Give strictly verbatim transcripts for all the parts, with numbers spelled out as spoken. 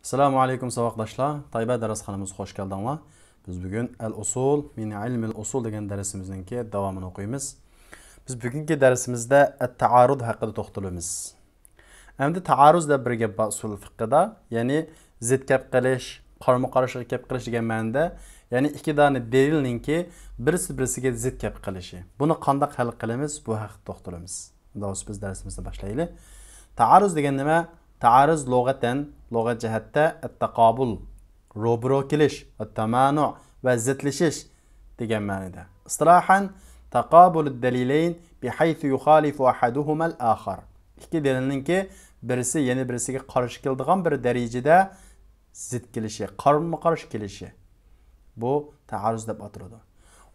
ئەسسالامۇ ئەلەيكۇم ساۋاقداشلار، تايبە دەرسخانىمىزغا خوش كەلدىڭلار. بىز بۈگۈن ئەل ئۇسۇل مىن ئىلمىل ئۇسۇل دېگەن دەرسىمىزنىڭكى داۋامىنى ئوقۇيمىز. بىز بۈگۈنكى دەرسىمىزدە ئەت تائارۇد ھەققىدە توختىلىمىز. ئەمدى تائارۇز دەپ بىر گەپ بار ئۇسۇل فىقھىدا، يەنى زىت كەپ قېلىش، قارمۇ قارشىغا كەپ قېلىش دېگەن مەنىدە، يەنى ئىككى دانە دەلىلنىڭكى بىرسى بىرسىگە زىت كەپ قېلىشى. بۇنى قانداق ھەل قىلىمىز؟ بۇ ھەقتە توختىلىمىز. دوستلار، بىز دەرسىمىزنى باشلايلى. تائارۇز دېگەن نېمە؟ تائارۇز لۇغەتەن، لۇغەت جەھەتتە ئەت-تاقابۇل، روبىرو كېلىش، ئەت-تامانۇ ۋە زىتلىشىش دېگەن مەنىدە. ئىستىلاھەن، تاقابۇلۇد دەلىلەين بىھەيسۇ يۇخالىفۇ ئەھەدۇھۇمەل ئاخار. ئىككى دەلىلنىڭكى بىرسى يەنە بىرسىگە قارشى كېلىدىغان بىر دەرىجىدە زىت كېلىشى، قارمۇ قارشى كېلىشى. بۇ تائارۇز دەپ ئاتىلىدۇ.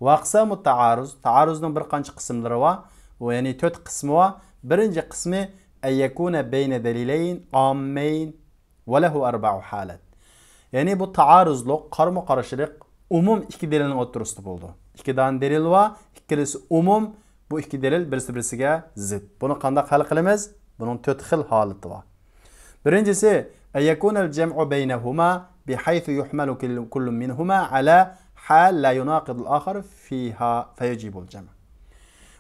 ۋە ئەقسامۇت تائارۇز، تائارۇزنىڭ بىر قانچە قىسىملىرى بار. ئۇ يەنى تۆت قىسمى بار. بىرىنچى قىسمى، ئەن يەكۇنە بەينە دەلىلەين ئاممەين ۋە لەھۇ ئەربەئۇ ھالەت. يەنى بۇ تائارۇزلۇق، قارمۇ قارشىلىق ئومۇم ئىككى دەلىلنىڭ ئوتتۇرىسىدا بولىدۇ. ئىككى دانە دەلىل بار، ئىككىلىسى ئومۇم، بۇ ئىككى دەلىل بىرسى بىرسىگە زىت. بۇنى قانداق ھەل قىلىمىز؟ بۇنىڭ تۆت خىل ھالىتى بار. بىرىنچىسى، ئەن يەكۇنەل جەمئۇ بەينەھۇما بىھەيسۇ يۇھمەلۇ كۇللۇ مىنھۇما ئەلا ھال لا يۇناقىدۇل ئاخار فىيھا فەيۇجىبۇل جەمئ.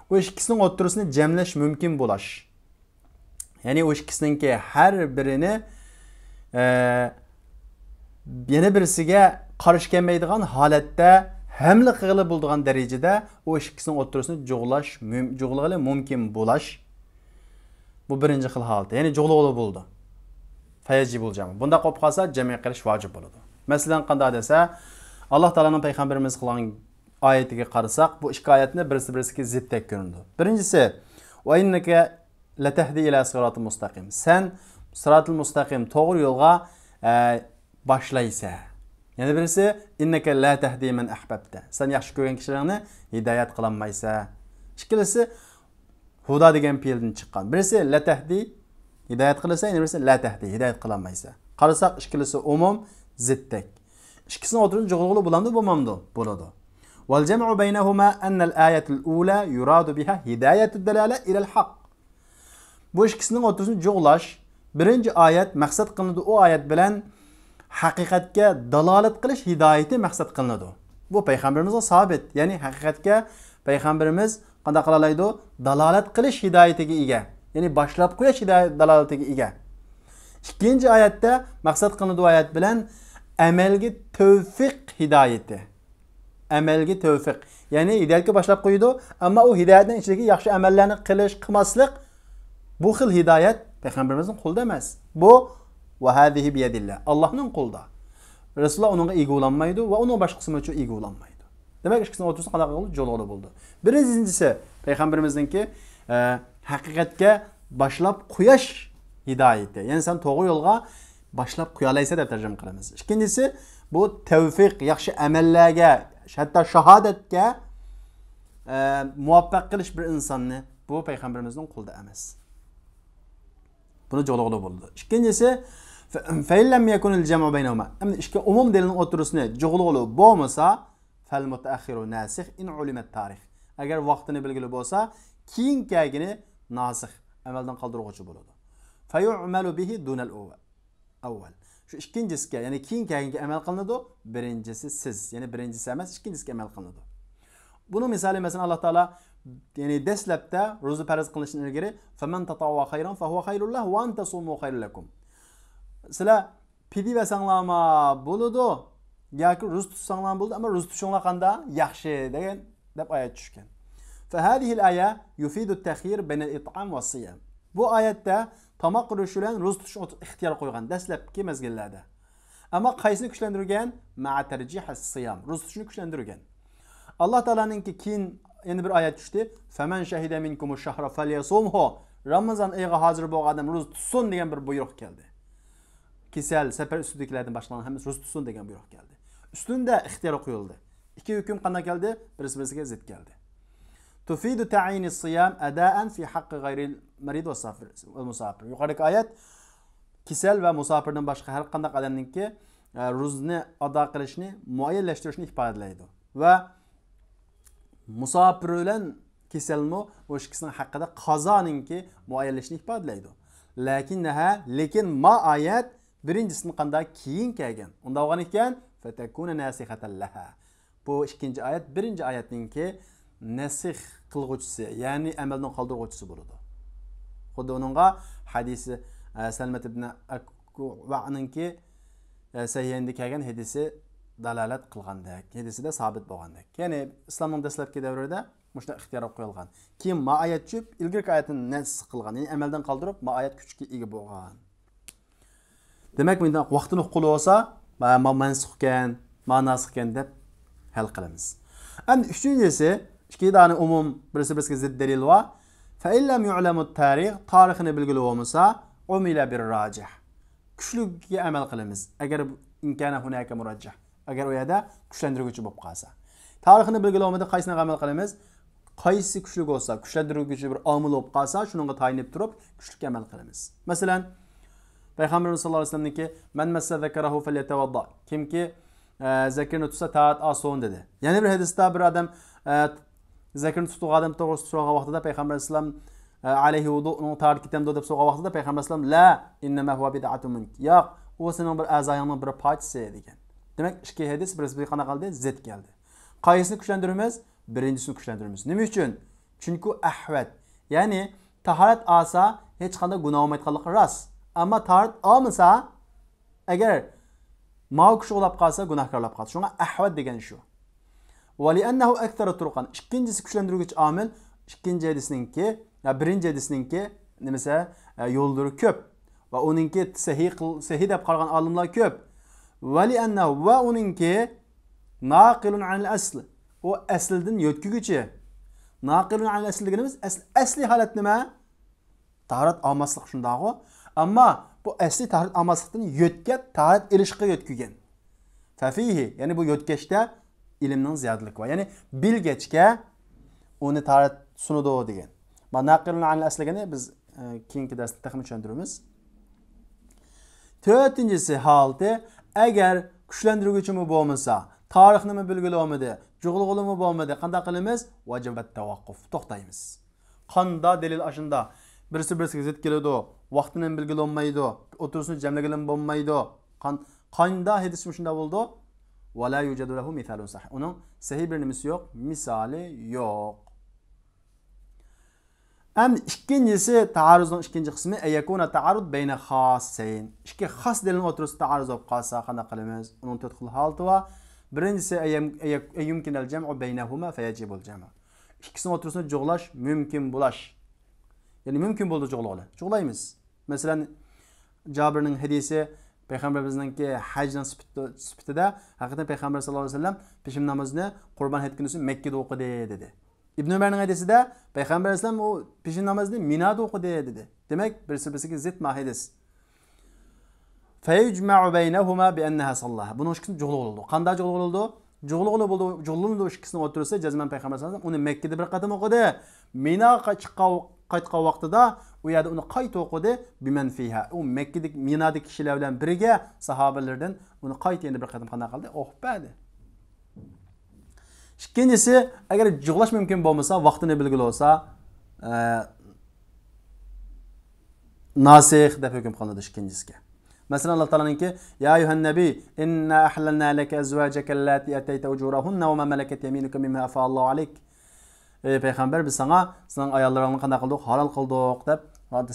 ئۇ ئىككىسىنىڭ ئوتتۇرىسىنى جەملەش مۇمكىن بولاش. يەنى ئۇ ئىككىسىنىڭكى ھەر بىرىنى، ئە، يەنە بىرسىگە قارشى كەلمەيدىغان ھالەتتە ھەملە قىلغىلى بولىدىغان دەرىجىدە ئۇ ئىككىسىنىڭ ئوتتۇرىسىنى جۇغلاش مۇم-، جۇغلىغىلى مۇمكىن بولاش. بۇ بىرىنچى خىل ھالىتى. يەنى جۇغلىغىلى بولىدۇ. فەيەجىبۇل جەمئ. بۇنداق بولۇپ قالسا جەمئ قىلىش ۋاجىپ بولىدۇ. مەسىلەن، قانداق دېسە، ئاللا تائالانىڭ پەيغەمبىرىمىز قىلغان ئايىتىگە قارىساق، بۇ ئىككى ئايەتنى بىرسى بىرسىگە زىتتەك كۆرۈنىدۇ. بىرىنچىسى، ۋە ئىننەكە لەتەھدى ئىلە سىراتىل مۇستەقىم. سەن سىراتىل مۇستەقىم، توغرا يولغا، ئە، باشلايسەن. يەنە بىرسى، ئىننەكە لا تەھدى مەن ئەھبەبتە. سەن ياخشى كۆرگەن كىشىلەرنى ھىدايەت قىلالمايسەن. ئىككىلىسى، ھۇدا دېگەن پېئىلدىن چىققان. بىرسى لەتەھدى، ھىدايەت قىلىسەن، يەنە بىرسى لەتەھدى، ھىدايەت قىلالمايسەن. قارىساق، ئىككىلىسى ئومۇم، زىتتەك. ئىككىسىنىڭ ئوتتۇرىسىنى جۇغلىغىلى بولامدۇ، بولمامدۇ؟ بولىدۇ. ۋەل جەمئۇ بەينەھۇما ئەننەل ئايەتەل ئۇلا يۇرادۇ بىھا ھىدايەتۇد دەلالە ئىلەل ھەق. بۇ ئىككىسىنىڭ ئوتتۇرىسىنى جۇغلاش، بىرىنچى ئايەت مەقسەت قىلىنىدۇ، ئۇ ئايەت بىلەن ھەقىقەتكە دالالەت قىلىش ھىدايىتى مەقسەت قىلىنىدۇ. بۇ پەيغەمبىرىمىزگە سابىت، يەنى ھەقىقەتكە پەيغەمبىرىمىز قانداق قىلالايدۇ؟ دالالەت قىلىش ھىدايىتىگە ئىگە، يەنى باشلاپ قويۇش ھىدايەت دالالىتىگە ئىگە. ئىككىنچى ئايەتتە مەقسەت قىلىنىدۇ ئايەت بىلەن ئەمەلگە تەۋفىق ھىدايىتى. ئەمەلگە تەۋفىق. يەنى ھىدايەتكە باشلاپ قويىدۇ، ئەمما ئۇ ھىدايەتنىڭ ئىچىدىكى ياخشى ئەمەللەرنى قىلىش، قىلماسلىق، بۇ خىل ھىدايەت پەيغەمبىرىمىزنىڭ قولىدا ئەمەس. بۇ ۋە ھازىھى بىيەدىللا، ئاللانىڭ قولىدا. رەسۇلۇللا ئۇنىڭغا ئىگە بولالمايدۇ ۋە ئۇنىڭ باشقىسى ئۈچۈن ئىگە بولالمايدۇ. دېمەك، ئىككىسىنىڭ ئوتتۇرىسىنى قانداق قىلغىلى، جۇغلىغىلى بولىدۇ. بىرىنچىسى، پەيغەمبىرىمىزنىڭكى، ئە، ھەقىقەتكە باشلاپ قويۇش ھىدايىتى. يەنى سەن توغرا يولغا باشلاپ قويالايسەن دەپ تەرجىمە قىلىمىز. ئىككىنچىسى، بۇ تەۋفىق، ياخشى ئەمەللەرگە، ھەتتا شاھادەتكە، ئە، مۇۋەپپەق قىلىش بىر ئىنساننى، بۇ پەيغەمبىرىمىزنىڭ قولىدا ئەمەس. بۇنى جۇغلىغىلى بولىدۇ. ئىككىنچىسى، فە-، فەئىن لەم يەكۇنىل جەمئۇ بەينەھۇما. ئەمدى ئىككى ئومۇم دەلىلنىڭ ئوتتۇرىسىنى جۇغلىغىلى بولمىسا، فەل مۇتەئەخخىرۇ ناسىخ ئىن ئۇلىمەت تارىخ. ئەگەر ۋاقتىنى بىلگىلى بولسا، كېيىن كەلگىنى ناسىخ، ئەمەلدىن قالدۇرغۇچى بولىدۇ. فەيۇئمەلۇ بىھى دۇنەل ئەۋۋەل. شۇ ئىككىنچىسىگە، يەنى كېيىن كەلگەنگە ئەمەل قىلىنىدۇ، بىرىنچىسى سىز، يەنى بىرىنچىسى ئەمەس، ئىككىنچىسىگە ئەمەل قىلىنىدۇ. بۇنىڭ مىسالى، مەسىلەن، ئاللا تائالا، يەنى دەسلەپتە روزا پەرز قىلىنىشتىن ئىلگىرى، فەمەن تەتەۋۋە خەيرەن فەھۇۋە خەيرۇن لەھۇ ۋە ئەن تەسۇمۇ خەيرۇن لەكۇم. سىلەر پىدىيە بەرسەڭلارمۇ بولىدۇ، ياكى روزا تۇتساڭلارمۇ بولىدۇ، ئەمما روزا تۇتۇشۇڭلار قانداق؟ ياخشى دېگەن، دەپ ئايەت چۈشكەن. فەھازىھىل ئايە يۇفىدۇت تەخيىر بەينەل ئىتئام ۋەسسىيام. بۇ ئايەتتە تاماق قۇرۇش بىلەن روزا تۇتۇشنى ئىختىيار قويغان دەسلەپكى مەزگىللەردە. ئەمما قايسىنى كۈچلەندۈرگەن؟ مەئە تەرجىھەس سىيام. روزا تۇتۇشنى كۈچلەندۈرگەن. ئاللا تائالانىڭكى كېيىن يەنە بىر ئايەت چۈشتى. فەمەن شەھىدە مىنكۇمۇش شەھرە فەليەسۇمھۇ. رامىزان ئېيىغا ھازىر بولغان ئادەم روزا تۇتسۇن دېگەن بىر بۇيرۇق كەلدى. كېسەل، سەپەر ئۈستىدىكىلەردىن باشقىلارنىڭ ھەممىسى روزا تۇتسۇن دېگەن بۇيرۇق كەلدى. ئۈستۈندە ئىختىيار قويۇلدى. ئىككى ھۆكۈم قانداق كەلدى؟ بىرسى بىرسىگە زىت كەلدى. تۇفىدۇ تەئيىنىس سىيام ئەدائەن فى ھەققى غەيرىل مەرىد ۋە سافىر، ۋە مۇساپىر. يۇقىرىدىكى ئايەت كېسەل ۋە مۇساپىردىن باشقا ھەر قانداق ئادەمنىڭكى، ئە، روزىنى ئادا قىلىشنى مۇئەييەنلەشتۈرۈشنى ئىپادىلەيدۇ. ۋە مۇساپىر بىلەن كېسەلمۇ ئۇ ئىككىسىنىڭ ھەققىدە قازانىڭكى مۇئەييەنلىشىنى ئىپادىلەيدۇ. لەكىننەھا، لېكىن ما ئايەت بىرىنچىسىدىن قانداق كېيىن كەلگەن. ئۇنداق بولغان ئىكەن، فتكون ناسخة لها. بۇ ئىككىنچى ئايەت بىرىنچى ئايەتنىڭكى نەسخ قىلغۇچىسى، يەنى ئەمەلدىن قالدۇرغۇچىسى بولىدۇ. خۇددى ئۇنىڭغا ھەدىسى، ئە، سەلمەت ئىبن ئەكۋەنىڭكى، ئە، سەھىھەينىدە كەلگەن ھەدىسى دالالەت قىلغاندەك، ھەدىسىدە سابىت بولغاندەك. يەنى ئىسلامنىڭ دەسلەپكى دەۋرىدە مۇشۇنداق ئىختىيار قويۇلغان. كېيىن ما ئايەت چۈشۈپ، ئىلگىرىكى ئايەتنى نەسخ قىلغان، يەنى ئەمەلدىن قالدۇرۇپ، ما ئايەت كۈچكە ئىگە بولغان. دېمەك، مۇنداق ۋاقتىنى ئۇققىلى بولسا، ما، ما مەنسۇخكەن، ما ناسىخكەن دەپ ھەل قىلىمىز. ئەمدى ئۈچىنچىسى، ئىككى دانە ئومۇم، بىرسى بىرسىگە زىت دەلىل بار. فإن لم يعلم التاريخ، تارىخنى بىلگىلى بولمىسا، عمل بالراجح. كۈچلۈككە ئەمەل قىلىمىز. ئەگەر إن كان هناك مرجح. ئەگەر ئۇ يەردە كۈچلەندۈرگۈچى بولۇپ قالسا. تارىخنى بىلگىلى بولمىدى، قايسىنىڭغا ئەمەل قىلىمىز؟ قايسى كۈچلۈك بولسا، كۈچلەندۈرگۈچى بىر ئامىل بولۇپ قالسا، شۇنىڭغا تايىنىپ تۇرۇپ، كۈچلۈككە ئەمەل قىلىمىز. مەسىلەن، پەيغەمبىرىمىز ساللاللاھۇ ئەلەيھى ۋەسەللەمنىڭكى، من مس ذكره فليتوضأ. كىمكى، ئە، زەكىرىنى تۇتسا، تاھارەت ئالسۇن، دېدى. يەنە بىر ھەدىستە بىر ئادەم، ئە، زەكىرىنى تۇتۇۋالغان ئادەم توغرىسىدا سورىغان ۋاقتىدا پەيغەمبەر ئەلەيھىسسالام، ئە، عليه وضوء، ئۇنىڭ تاھارىتى كېتەمدۇ دەپ سورىغان ۋاقتىدا پەيغەمبەر ئەلەيھىسسالام، لا، إنما هو بضعة منك. ياق، ئۇ سېنىڭ بىر ئەزايىڭنىڭ بىر پارچىسى، دېگەن. دېمەك، ئىككى ھەدىس بىرسى بىرىگە قانداق قىلدى؟ زىت كەلدى. قايسىنى كۈچلەندۈرىمىز؟ بىرىنچىسىنى كۈچلەندۈرىمىز. نېمە ئۈچۈن؟ چۈنكى ئەھۋەت. يەنى، تاھارەت ئالسا، ھېچقانداق گۇناھ بولمايدىغانلىقى راست. ئەمما تاھارەت ئالمىسا، ئەگەر ماۋۇ كىشى ئۇلاپ قالسا، گۇناھكارلاپ قالىدۇ. شۇڭا ئەھۋەت دېگەن شۇ. ولأنه أكثر طرقا. ئىككىنچىسى كۈچلەندۈرگۈچى ئامىل، ئىككىنچى ھەدىسنىڭكى، يا بىرىنچى ھەدىسنىڭكى، نېمىسى، ئە، يوللىرى كۆپ. ۋە ئۇنىڭكى سەھىھ قىل-، سەھىھ دەپ قارىغان ئالىملار كۆپ. ولأنه، ۋە ئۇنىڭكى ناقل عن الأصل. ئۇ ئەسلىدىن يۆتكىگۈچى. ناقل عن الأصل دېگىنىمىز ئەسلى، ئەسلىي ھالەت نېمە؟ تاھارەت ئالماسلىق شۇنداقغۇ. ئەمما بۇ ئەسلى تاھارەت ئالماسلىقتىن يۆتكەپ، تاھارەت ئېلىشقا يۆتكىگەن. ففيه، يەنى بۇ يۆتكەشتە ئىلىمنىڭ زىيادىلىكى بار. يەنى بىلگەچكە ئۇنى تاھارەت سۇنىدۇ دېگەن. ما ناقىلۇن ئەنىل ئەسلىگىنى بىز، ئە، كېيىنكى دەرستە تېخىمۇ چۈشەندۈرىمىز. تۆتىنچىسى ھالىتى، ئەگەر كۈچلەندۈرگۈچىمۇ بولمىسا، تارىخنىمۇ بىلگىلى بولمىدى، جۇغلىغىلىمۇ بولمىدى، قانداق قىلىمىز؟ ۋەجەبەت تەۋەققۇف، توختايمىز. قاندا دەلىل ئاشۇندا؟ بىرسى بىرسىگە زىت كېلىدۇ، ۋاقتىنى بىلگىلى بولمايدۇ، ئوتتۇرىسىنى جەملىگىلىمۇ بولمايدۇ. قان-، قاندا ھەدىس مۇشۇنداق بولىدۇ؟ ولا يوجد له مثال صحيح. ئۇنىڭ سەھىھ بىر نېمىسى يوق، مىسالى يوق. ئەمدى ئىككىنچىسى، تائارۇزنىڭ ئىككىنچى قىسمى، أن يكون التعارض بين خاصين. ئىككى خاس دەلىلنىڭ ئوتتۇرىسىدا تائارۇز بولۇپ قالسا، قانداق قىلىمىز؟ ئۇنىڭ تۆت خىل ھالىتى بار. بىرىنچىسى، أن يم-، أن يمكن الجمع بينهما فيجب الجمع. ئىككىسىنىڭ ئوتتۇرىسىنى جۇغلاش مۇمكىن بولاش. يەنى مۇمكىن بولىدۇ جۇغلىغىلى. جۇغلايمىز. مەسىلەن، جابىرنىڭ ھەدىسى، پەيغەمبىرىمىزنىڭكى ھەجنىڭ سۈپىتى-، سۈپىتىدە، ھەقىقەتەن پەيغەمبەر ساللاللاھۇ ئەلەيھى ۋەسەللەم پېشىن نامىزىنى قۇربان ھېيت كۈنىسى مەككىدە ئوقۇدى، دېدى. ئىبن ئۆمەرنىڭ ھەدىسىدە، پەيغەمبەر ئەلەيھىسسالام ئۇ پېشىن نامىزىنى مىنادا ئوقۇدى، دېدى. دېمەك، بىرسى بىرسىگە زىت ما ھەدىس. فيجمع بينهما بأنها صلاها. بۇنىڭ ئىككىسىنى جۇغلىغىلى بولىدۇ. قانداق جۇغلىغىلى بولىدۇ؟ جۇغلىغىلى بولىدۇ، جۇغلىنىدۇ ئىككىسىنىڭ ئوتتۇرىسى، جەزمەن پەيغەمبەر ساللاللاھۇ ئەلەيھى ۋەسەللەم ئۇنى مەككىدە بىر قېتىم ئوقۇدى. مىناغا چىققان، قايتقان ۋاقتىدا ئۇ يەردە ئۇنى قايتا ئوقۇدى. بمن فيها. ئۇ مەككىدىكى، مىنادىكى كىشىلەر بىلەن بىرگە ساھابىلىرىدىن ئۇنى قايتا يەنە بىر قېتىم قانداق قىلدى؟ ئوقۇپ بەردى. ئىككىنچىسى، ئەگەر جۇغلاش مۇمكىن بولمىسا، ۋاقتىنى بىلگىلى بولسا، ئە، ناسىخ دەپ ھۆكۈم قىلىنىدۇ ئىككىنچىسىگە. مەسىلەن، ئاللا تائالانىڭكى، يا أيها النبي إنا أحللنا لك أزواجك اللاتي آتيت أجورهن وما ملكت يمينك مما أفاء الله عليك. ئەي پەيغەمبەر، بىز ساڭا سېنىڭ ئاياللىرىڭنى قانداق قىلدۇق؟ ھالال قىلدۇق دەپ،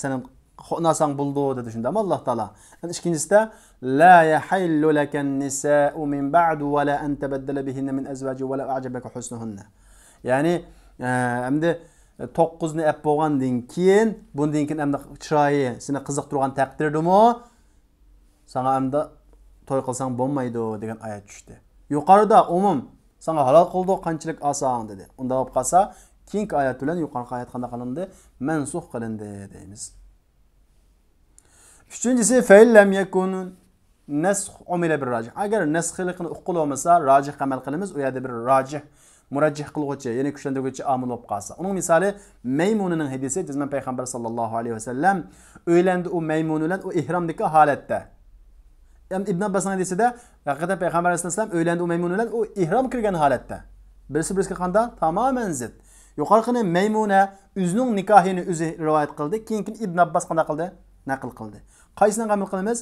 سېنىڭ خۇناساڭ بولىدۇ، دېدى. شۇنداقمۇ ئاللا تائالا؟ ئەنە ئىككىنچىسىدە، لا يحل لك النساء من بعد ولا أن تبدل بهن من أزواج ولو أعجبك حسنهن. يەنى، ئە، ئەمدى توققۇزنى ئەپ بولغاندىن كېيىن، بۇندىن كېيىن ئەمدى چىرايى سېنى قىزىقتۇرغان تەقدىردىمۇ، ساڭا ئەمدى توي قىلساڭ بولمايدۇ دېگەن ئايەت چۈشتى. يۇقىرىدا ئومۇم، ساڭا ھالال قىلدۇق، قانچىلىك ئالساڭ دېدى. ئۇنداق بولۇپ قالسا، كېيىنكى ئايەت بىلەن يۇقىرىقى ئايەت قانداق قىلىندى؟ مەنسۇخ قىلىندى دەيمىز. ئۈچىنچىسى، فإن لم يكن نسخ عمل بالراجح. ئەگەر نەسخلىقىنى ئۇققىلى بولمىسا، راجىھقا ئەمەل قىلىمىز. ئۇ يەردە بىر راجىھ، مۇرەججىھ قىلغۇچى، يەنى كۈچلەندۈرگۈچى ئامىل بولۇپ قالسا. ئۇنىڭ مىسالى، مەيمۇنىنىڭ ھەدىسى، جەزمەن پەيغەمبەر ساللاللاھۇ ئەلەيھى ۋەسەللەم ئۆيلەندى ئۇ مەيمۇن بىلەن، ئۇ ئېھرامدىكى ھالەتتە. ئەمدى ئىبن ئابباسنىڭ ھەدىسىدە، ھەقىقەتەن پەيغەمبەر ئەلەيھىسسالام ئۆيلەندى ئۇ مەيمۇن بىلەن، ئۇ ئېھرام كىرگەن ھالەتتە. بىرسى بىرسىگە قانداق؟ تامامەن زىت. يۇقىرىقىنى مەيمۇنە ئۆزىنىڭ نىكاھىنى ئۆزى رىۋايەت قىلدى، كېيىنكىنى ئىبن ئابباس قانداق قىلدى؟ نەقىل قىلدى. قايسىنىڭغا ئەمەل قىلىمىز؟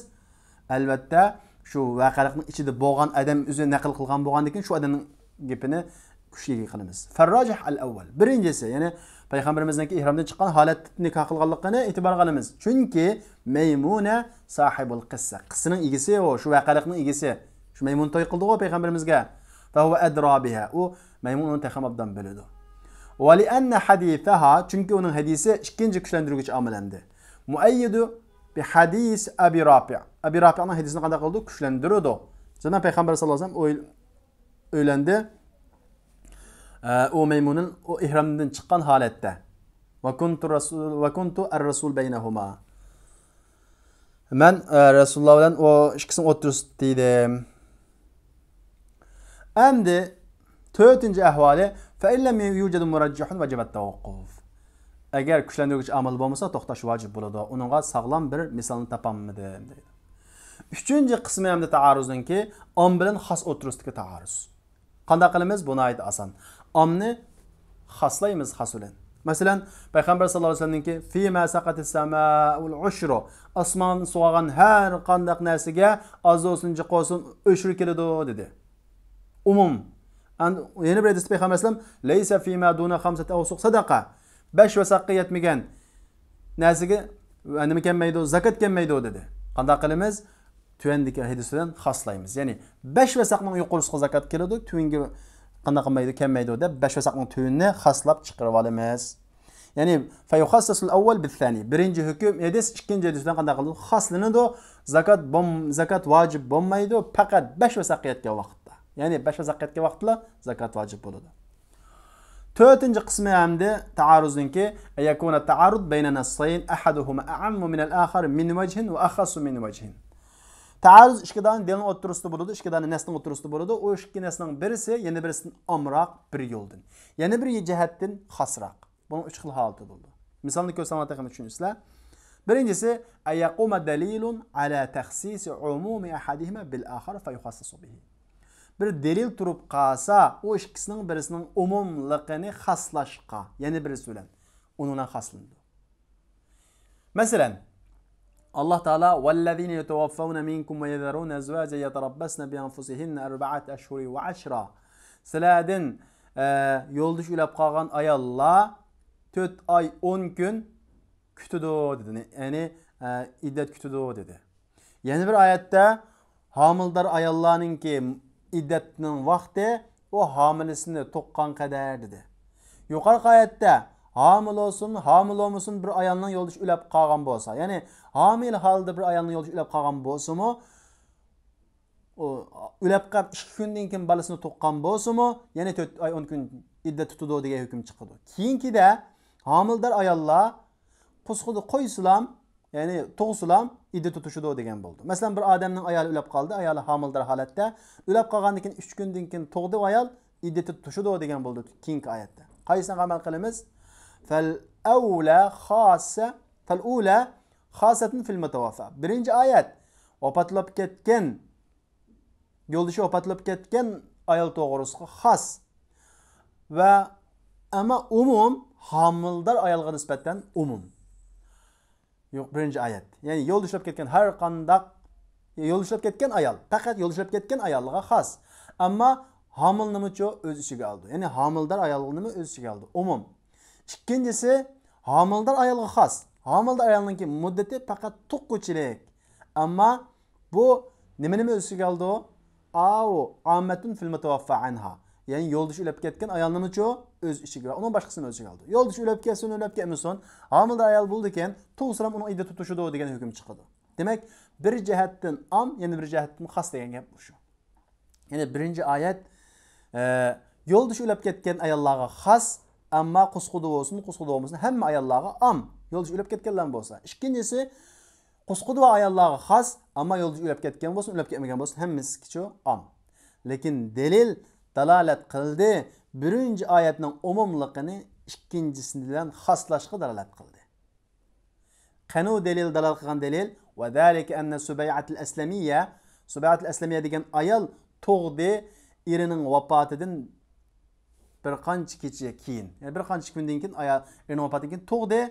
ئەلۋەتتە، شۇ ۋەقەلىقنىڭ ئىچىدە بولغان ئادەم ئۆزى نەقىل قىلغان بولغاندىن كېيىن شۇ ئادەمنىڭ گېپىنى كۈچكە ئىگە قىلىمىز. فالراجح الأول، بىرىنچىسى، يەنى پەيغەمبىرىمىزنىڭكى ئېھرامدىن چىققان ھالەتتە نىكاھ قىلغانلىقىنى ئېتىبارغا ئالىمىز. چۈنكى مەيمۇنە صاحىبۇل قىسسە، قىسسىنىڭ ئىگىسى ئۇ، شۇ ۋەقەلىقنىڭ ئىگىسى. شۇ مەيمۇن توي قىلدىغۇ پەيغەمبىرىمىزگە. فهو أدرى بها، ئۇ مەيمۇن ئۇنى تېخىمۇ ئوبدان بىلىدۇ. ولأن حديثها، چۈنكى ئۇنىڭ ھەدىسى ئىككىنچى كۈچلەندۈرگۈچ ئامىل ئەمدى. مؤيد بحديث أبي رافع، ئەبى رافىئنىڭ ھەدىسىنى قانداق قىلىدۇ؟ كۈچلەندۈرىدۇ. زادەن پەيغەمبەر ساللاللاھۇ ئەلەيھى ۋەسەللەم ئۆي-، ئۆيلەندى. ئە، ئۇ مەيمۇنىن، ئۇ ئېھرامدىن چىققان ھالەتتە. وكنت الرسول، وكنت الرسول بينهما. مەن، ئە، رەسۇلۇللا بىلەن ئۇ ئىككىسىنىڭ ئوتتۇرىسىدا ئىدىم. ئەمدى تۆتىنچى ئەھۋالى، فإن لم يوجد مرجح وجب التوقف. ئەگەر كۈچلەندۈرگۈچ ئامىل بولمىسا، توختاش ۋاجىپ بولىدۇ. ئۇنىڭغا ساغلام بىر مىسالنى تاپالمىدىم، دەيدۇ. ئۈچىنچى قىسمى ئەمدى تائارۇزنىڭكى، ئام بىلەن خاس ئوتتۇرىسىدىكى تائارۇز. قانداق قىلىمىز؟ بۇ ناھايىتى ئاسان. ئامنى خاسلايمىز خاس بىلەن. مەسىلەن، پەيغەمبەر ساللاللاھۇ ئەلەيھى ۋەسەللەمنىڭكى، فيما سقت السماء العشر، ئاسمان سۇغارغان ھەر قانداق نەرسىگە ئاز بولسۇن، جىق بولسۇن، ئۆشۈر كېلىدۇ، دېدى. ئومۇم. ئەن-، يەنە بىر ھەدىستە پەيغەمبەر ئەلەيھىسسالام، ليس فيما دون خمسة أوسق صدقة، بەش ۋەسەققە يەتمىگەن نەرسىگە نېمە كەلمەيدۇ؟ زاكات كەلمەيدۇ، دېدى. قانداق قىلىمىز؟ تۆۋەندىكى ھەدىس بىلەن خاسلايمىز. يەنى بەش ۋەسەقنىڭ يۇقىرىسىغا زاكات كېلىدۇ، تۆۋەنگە قانداق قىلمايدۇ، كەلمەيدۇ دەپ بەش ۋەسەقنىڭ تۆۋىنىنى خاسلاپ چىقىرىۋالىمىز. يەنى فيخصص الأول بالثاني، بىرىنچى ھۆكۈم ھەدىس ئىككىنچى ھەدىس بىلەن قانداق قىلىدۇ؟ خاسلىنىدۇ. زاكات بوم-، زاكات ۋاجىپ بولمايدۇ، پەقەت بەش ۋەسەققە يەتكەن ۋاقىتتا. يەنى بەش ۋەسەققە يەتكەن ۋاقىتلا زاكات ۋاجىپ بولىدۇ. تۆتىنچى قىسمى ھەمدە تائارۇزنىڭكى، أن يكون التعارض بين نصين أحدهما أعم من الآخر من وجه وأخص من وجه. تائارۇز ئىككى دانە دەلىلنىڭ ئوتتۇرىسىدا بولىدۇ، ئىككى دانە نەسنىڭ ئوتتۇرىسىدا بولىدۇ. ئۇ ئىككى نەسنىڭ بىرسى يەنە بىرسىدىن ئامراق بىر يولدىن، يەنە بىر جەھەتتىن خاسراق. بۇنىڭ ئۈچ خىل ھالىتى بولىدۇ. مىسالنى كۆرسەڭلار تېخىمۇ چۈشىنىسىلەر. بىرىنچىسى، أن يقوم دليل على تخصيص عموم أحدهما بالآخر فيخصص به. بىر دەلىل تۇرۇپ قالسا، ئۇ ئىككىسىنىڭ بىرسىنىڭ ئومۇملۇقىنى خاسلاشقا، يەنە بىرسى بىلەن ئۇنىڭ بىلەن خاسلىنىدۇ. مەسىلەن، ئاللاھ تائالا، والذين يتوفون منكم ويذرون أزواجا يتربصن بأنفسهن أربعة أشهر وعشرا. سىلەردىن، ئە، يولدىشى ئۆلۈپ قالغان ئاياللار تۆت ئاي ئون كۈن كۈتىدۇ، دېدى. يەنى، ئە، ئىددەت كۈتىدۇ، دېدى. يەنە بىر ئايەتتە، ھامىلىدار ئاياللارنىڭكى ئىددەتنىڭ ۋاقتى ئۇ ھامىلىسىنى تۇغقان قەدەر، دېدى. يۇقىرىقى ئايەتتە، ھامىلە بولسۇن، ھامىلە بولمىسۇن، بىر ئايالنىڭ يولدىشى ئۆلۈپ قالغان بولسا، يەنى ھامىلە ھالدا بىر ئايالنىڭ يولدىشى ئۆلۈپ قالغان بولسىمۇ، ئۇ ئۆلۈپ قېلىپ ئىككى كۈندىن كېيىن بالىسىنى تۇغقان بولسىمۇ، يەنە تۆت ئاي ئون كۈن ئىددەت تۇتىدۇ دېگەن ھۆكۈم چىقىدۇ. كېيىنكىدە ھامىلىدار ئاياللار قۇسقىدا قويسىلام، يەنى تۇغسىلام ئىددەت تۇتۇشىدۇ دېگەن بولدى. مەسىلەن، بىر ئادەمنىڭ ئايالى ئۆلۈپ قالدى، ئايالى ھامىلىدار ھالەتتە. ئۆلۈپ قالغاندىن كېيىن ئۈچ كۈندىن كېيىن تۇغدى ئۇ ئايال، ئىددەت تۇتۇشىدۇ دېگەن بولدى كېيىنكى ئايەتتە. قايسىغا ئەمەل قىلىمىز؟ فالأولى خاصة، فالأولى خاصة في المتوفى. بىرىنچى ئايەت، ۋاپاتلاپ كەتكەن، يولدىشى ۋاپاتلاپ كەتكەن ئايال توغرىسىغا خاس. ۋە ئەمما ئومۇم، ھامىلىدار ئايالغا نىسبەتەن ئومۇم. يوق، بىرىنچى ئايەت. يەنى يولدىشى ئۆلۈپ كەتكەن ھەر قانداق، يولدىشى ئۆلۈپ كەتكەن ئايال، پەقەت يولدىشى ئۆلۈپ كەتكەن ئايالغا خاس. ئەمما ھامىلە نېمىچۇ ئۆز ئىچىگە ئالىدۇ. يەنى ھامىلىدار ئايالنىمۇ ئۆز ئىچىگە ئالىدۇ. ئومۇم. ئىككىنچىسى، ھامىلىدار ئايالغا خاس. ھامىلىدار ئايالنىڭكى مۇددىتى پەقەت تۇغقۇچىلىك. ئەمما بۇ نېمىنىمۇ ئۆز ئىچىگە ئالىدۇ؟ ئاۋۇ، عامة في المتوفى عنها. يەنى يولدىشى ئۆلۈپ كەتكەن ئايالنىمۇچۇ ئۆز ئىچىگە، ئۇنىڭ باشقىسىنى ئۆز ئىچىگە ئالىدۇ. يولدىشى ئۆلۈپ كەتسۇن، ئۆلۈپ كەتمىسۇن، ھامىلىدار ئايال بولىدىكەن، تۇغسىلام ئۇنىڭ ئىددەت تۇتۇشىدۇ دېگەن ھۆكۈم چىقىدۇ. دېمەك، بىر جەھەتتىن ئام، يەنە بىر جەھەتتىن خاس دېگەن گەپ مۇشۇ. يەنى بىرىنچى ئايەت، ئە، يولدىشى ئۆلۈپ كەتكەن ئاياللارغا خاس، ئەمما قۇسقۇدا بولسۇن، قۇسقۇدا بولمىسۇن، ھەممە ئاياللارغا ئام. يولدىشى ئۆلۈپ كەتكەنلەرمۇ بولسا. ئىككىنچىسى، قۇسقۇدا بار ئاياللارغا خاس، ئەمما يولدىشى ئۆلۈپ كەتكەن بولسۇن، ئۆلۈپ كەتمىگەن بولسۇن، ھەممىسىگىچۇ ئام. لېكىن دەلىل دالالەت قىلدى، بىرىنچى ئايەتنىڭ ئومۇملۇقىنى ئىككىنچىسى بىلەن خاسلاشقا دالالەت قىلدى. قېنى دەلىل، دالالەت قىلغان دەلىل؟ وذلك أن سبيعة الأسلمية، سبيعة الأسلمية دېگەن ئايال تۇغدى، ئېرىنىڭ ۋاپاتىدىن بىر قانچە كېچە كېيىن، يەنى بىر قانچە كۈندىن كېيىن ئايال ئېرىنىڭ ۋاپاتىدىن كېيىن تۇغدى.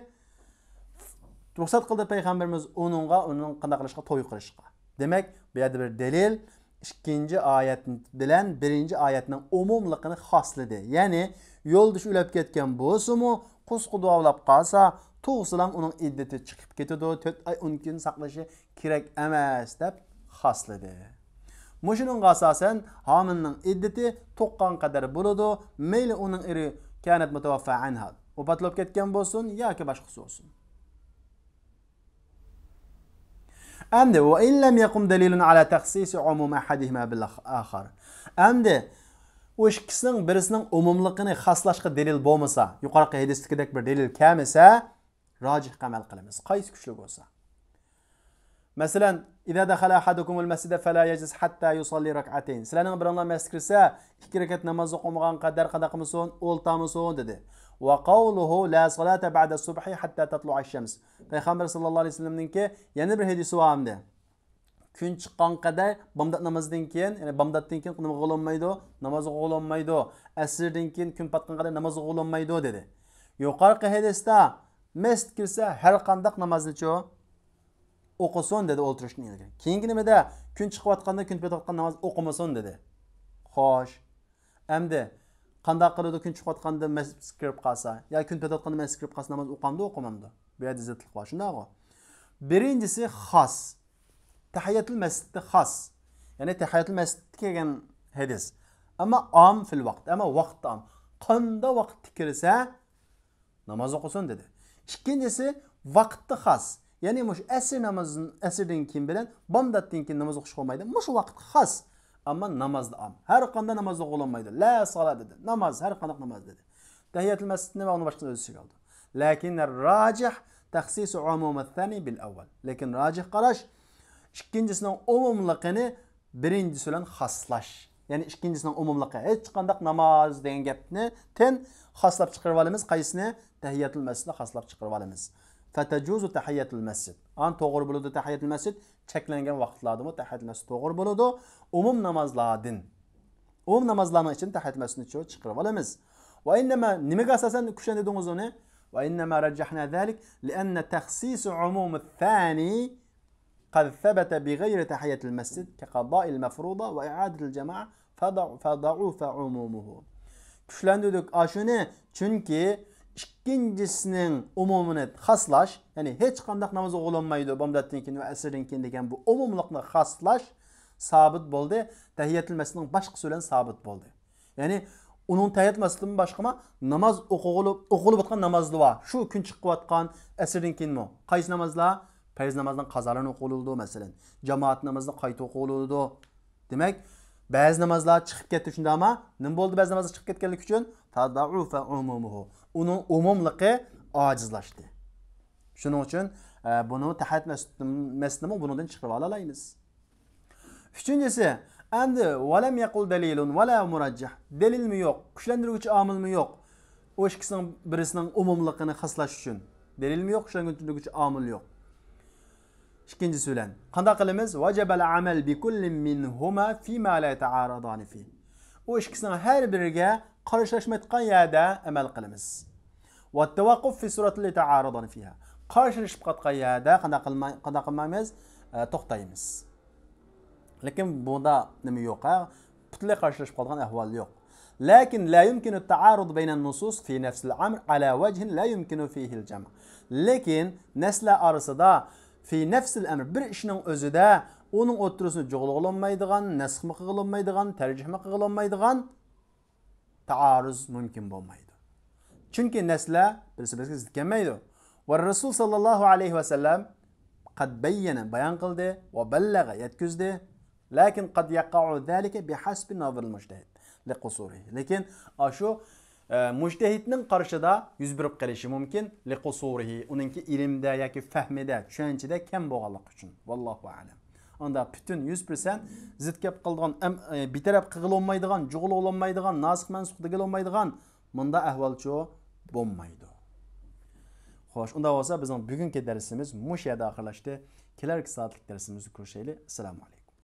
رۇخسەت قىلدى پەيغەمبىرىمىز ئۇنىڭغا، ئۇنىڭ قانداق قىلىشقا، توي قىلىشقا. دېمەك، بۇ يەردە بىر دەلىل ئىككىنچى ئايەت بىلەن بىرىنچى ئايەتنىڭ ئومۇملۇقىنى خاسلىدى. يەنى يولدىشى ئۆلۈپ كەتكەن بولسىمۇ، قۇسقا دۇئالاپ قالسا، تۇغسىلا ئۇنىڭ ئىددىتى چىقىپ كېتىدۇ، تۆت ئاي ئون كۈن ساقلىشى كېرەك ئەمەس، دەپ خاسلىدى. مۇشۇنىڭغا ئاساسەن، ھامىلىنىڭ ئىددىتى تۇغقان قەدەر بولىدۇ، مەيلى ئۇنىڭ ئېرى كانەت مۇتەۋەففا ئەنھا، ۋاپات بولۇپ كەتكەن بولسۇن ياكى باشقىسى بولسۇن. ئەمدى، وإن لم يقم دليل على تخصيص عموم أحدهما بالآخر. ئەمدى، ئۇ ئىككىسىنىڭ بىرسىنىڭ ئومۇملۇقىنى خاسلاشقا دەلىل بولمىسا، يۇقىرىقى ھەدىستىكىدەك بىر دەلىل كەلمىسە، راجىھقا ئەمەل قىلىمىز. قايسى كۈچلۈك بولسا. مەسىلەن، إذا دخل أحدكم المسجد فلا يجلس حتى يصلي ركعتين. سىلەرنىڭ بىرىڭلار مەسچىتكە كىرسە، ئىككى رەكەت ناماز ئوقۇمىغان قەدەر قانداق قىلمىسۇن؟ ئولتۇرمىسۇن، دېدى. وقوله لا صلاة بعد الصبح حتى تطلع الشمس. پەيغەمبەر ساللاللاھۇ ئەلەيھى ۋەسەللەمنىڭكى يەنە بىر ھەدىسى بار ئەمدى. كۈن چىققان قەدەر بامدات نامازىدىن كېيىن، يەنى بامداتتىن كېيىن نېمە قىلىنمايدۇ؟ ناماز ئوقۇلمايدۇ. ئەسىردىن كېيىن كۈن پاتقان قەدەر ناماز ئوقۇلمايدۇ، دېدى. يۇقىرىقى ھەدىستە مەسچىتكە كىرسە ھەر قانداق نامازنىچۇ ئوقۇسۇن، دېدى ئولتۇرۇشتىن ئىلگىرى. كېيىنكى نېمىدە؟ كۈن چىقىۋاتقاندا كۈن پېتىۋاتقان ناماز ئوقۇمىسۇن، دېدى. خوش. ئەمدى قانداق قىلىدۇ؟ كۈن چىقىۋاتقاندا مەسچىتكە كىرىپ قالسا يا كۈن پېتىۋاتقاندا مەسچىتكە كىرىپ قالسا ناماز ئوقامدۇ، ئوقۇمامدۇ؟ بۇ يەردە زىتلىق بار، شۇنداقغۇ؟ بىرىنچىسى خاس. تەھىيەتۇل مەسچىتتە خاس. يەنى تەھىيەتۇل مەسچىتتە كەلگەن ھەدىس. ئەمما ئام فىل ۋاقىت. ئەمما ۋاقىتتا ئام. قانداق ۋاقىتتا كىرسە ناماز ئوقۇسۇن، دېدى. ئىككىنچىسى، ۋاقىتتا خاس. يەنى مۇشۇ ئەسىر نامازىدىن، ئەسىردىن كېيىن بىلەن بامداتتىن كېيىن ناماز ئوقۇشقا بولمايدۇ. مۇشۇ ۋاقىت خاس. ئەمما نامازدا ئام. ھەر قانداق ناماز ئوقۇلمايدۇ. لا سالا، دېدى. ناماز، ھەر قانداق ناماز، دېدى. تەھىيەتۇل مەسچىتنى ۋە ئۇنىڭ باشقىسىنى ئۆز ئىچىگە ئالدى. لەكىن راجىھ تەخسىسۇ ئومۇمىس سانى بىل ئەۋۋەل. لېكىن راجىھ قاراش، ئىككىنچىسىنىڭ ئومۇملۇقىنى بىرىنچىسى بىلەن خاسلاش. يەنى ئىككىنچىسىنىڭ ئومۇملۇقى، ھېچقانداق ناماز دېگەن گەپنى تىن خاسلاپ چىقىرىۋالىمىز. قايسىنى؟ تەھىيەتۇل مەسچىتنى خاسلاپ چىقىرىۋالىمىز. فتجوز تحية المسجد. ئان توغرا بولىدۇ تەھىيەتۇل مەسچىت. چەكلەنگەن ۋاقىتلاردىمۇ تەھىيەتۇل مەسچىت توغرا بولىدۇ. ئومۇم نامازلاردىن. ئومۇم نامازلارنىڭ ئىچىدىن تەھىيەتۇل مەسچىتنى چىقىرىۋالىمىز. وإنما، نېمىگە ئاساسەن كۈچلەندۈردىڭىز ئۇنى؟ وإنما رجحنا ذلك لأن تخصيص عموم الثاني قد ثبت بغير تحية المسجد كقضاء المفروضة وإعادة الجماعة فضع-، فضعف عمومه. كۈچلەندۈردۇق ئاشۇنى، چۈنكى ئىككىنچىسىنىڭ ئومۇمىنى خاسلاش، يەنى ھېچقانداق ناماز ئوقۇلمايدۇ بامداتتىن كېيىن ۋە ئەسىردىن كېيىن دېگەن بۇ ئومۇملۇقنى خاسلاش سابىت بولدى، تەھىيەتۇل مەسچىتنىڭ باشقىسى بىلەن سابىت بولدى. يەنى ئۇنىڭ تەھىيەت مەسچىتىدىن باشقىمۇ ناماز ئوقۇغۇلۇپ، ئوقۇلۇۋاتقان نامازلار بار. شۇ كۈن چىقىۋاتقان ئەسىردىن كېيىنمۇ. قايسى نامازلار؟ پەرز نامازنىڭ قازالىرىنى ئوقۇلىدۇ، مەسىلەن. جامائەت نامازىنى قايتا ئوقۇلىدۇ. دېمەك، بەزى نامازلار چىقىپ كەتتى، شۇنداقمۇ؟ نېمە بولدى بەزى نامازلار چىقىپ كەتكەنلىكى ئۈچۈن؟ فضعف عمومه. ئۇنىڭ ئومۇملۇقى ئاجىزلاشتى. شۇنىڭ ئۈچۈن، ئە، بۇنى تەھىيەت مەسچىتىنىمۇ بۇنىڭدىن چىقىرىۋالالايمىز. ئۈچىنچىسى، ئەمدى ولم يقل دليل ولا مرجح. دەلىلمۇ يوق، كۈچلەندۈرگۈچى ئامىلمۇ يوق. ئۇ ئىككىسىنىڭ بىرسىنىڭ ئومۇملۇقىنى خاسلاش ئۈچۈن. دەلىلمۇ يوق، كۈچلەندۈرگۈچى ئامىل يوق. ئىككىنچىسى بىلەن قانداق قىلىمىز؟ وجب العمل بكل منهما فيما لا يتعارضان فيه. ئۇ ئىككىسىنىڭ ھەر بىرىگە قارشىلاشمايدىغان يەردە ئەمەل قىلىمىز. والتوقف في الصورة التي يتعارضان فيها. قارشىلىشىپ قالغان يەردە قانداق قىلماي-، قانداق قىلمايمىز؟ ئە، توختايمىز. لېكىن بۇندا نېمە يوق، ھە؟ پۈتۈنلەي قارشىلىشىپ قالغان ئەھۋال يوق. لكن لا يمكن التعارض بين النصوص في نفس الأمر على وجه لا يمكن فيه الجمع. لېكىن نەسلەر ئارىسىدا في نفس الأمر، بىر ئىشنىڭ ئۆزىدە ئۇنىڭ ئوتتۇرىسىنى جۇغلىغىلى بولمايدىغان، نەسخمۇ قىلغىلى بولمايدىغان، تەرجىھمۇ قىلغىلى بولمايدىغان تائارۇز مۇمكىن بولمايدۇ. چۈنكى نەسلەر بىرسى بىرسىگە زىت كەلمەيدۇ. والرسول صلى الله عليه وسلم قد بين، بايان قىلدى، وبلغ، يەتكۈزدى. لكن قد يقع ذلك بحسب نظر المجتهد لقصوره. لېكىن ئاشۇ، ئە، مۇجتەھىدنىڭ قارىشىدا يۈز بېرىپ قېلىشى مۇمكىن، لقصوره، ئۇنىڭكى ئىلىمدە ياكى فەھمىدە، چۈشەنچىدە كەم بولغانلىقى ئۈچۈن. والله أعلم. ئاندا پۈتۈن يۈز پىرسەنت زىت كەپ قىلىدىغان، ئەم-، ئە، بىتەرەپ قىلغىلى بولمايدىغان، جۇغلىغىلى بولمايدىغان، ناسىخ مەنسۇخ دېگىلى بولمايدىغان مۇنداق ئەھۋالچۇ بولمايدۇ. خوش، ئۇنداق بولسا بىزنىڭ بۈگۈنكى دەرسىمىز مۇشۇ يەردە ئاخىرلاشتى. كېلەركى سائەتلىك دەرسىمىزدە كۆرۈشەيلى. ئەسسالامۇ ئەلەيكۇم.